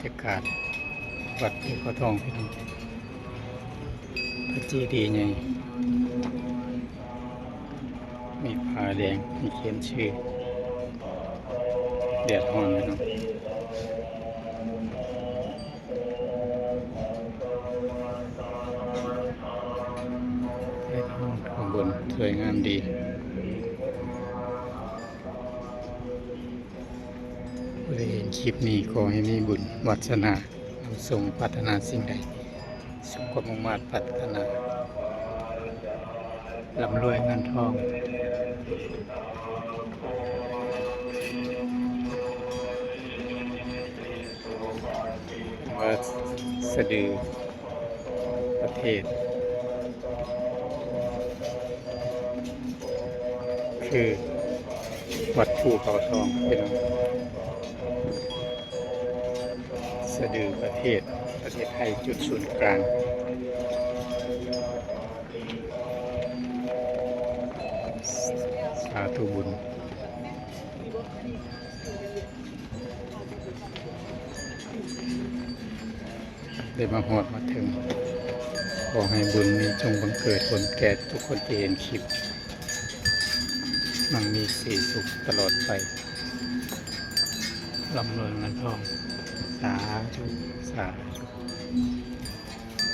ຍາກາດວັດພູເຂົາທອງ ພີ່ນ້ອງ. ພະເຈດີໃຫຍ່ ມີຜ້າແດງ ມີຂຽນຊື່. ແດດຮ້ອນ ພີ່ນ້ອງ. ເຮັດຫ້ອງຂ້າງບົນສວຍງາມດີ. ຜູ້ໃດເຫັນຄລິບນີ້ ຂໍໃຫ້ມີບຸນວາດສະໜາ ນຳສົມປາດຖະໜາສິ່ງໃດ ສົມຄວາມມຸ່ງມາດປາດຖະໜາ ລ່ຳລວຍເງິນທອງ. ວ່າສະດືປະເທດ ຄືວັດພູເຂົາທອງ ພີ່ນ້ອງ. ສະດືປະເທດ ປະເທດໄທຈຸດສູນກາງ. ສາທຸບຸນ. ໄດ້ມາຮອດມາເຖິງ ຂໍໃຫ້ບຸນນີ້ຈົ່ງບັງເກີດຜົນແກ່ທຸກຄົນທີ່ເຫັນຄລິບ, ມັ່ງມີສີສຸກຕະຫຼອດໄປ, ລ່ຳລວຍເງິນທອງ. ສາທຸ ສາ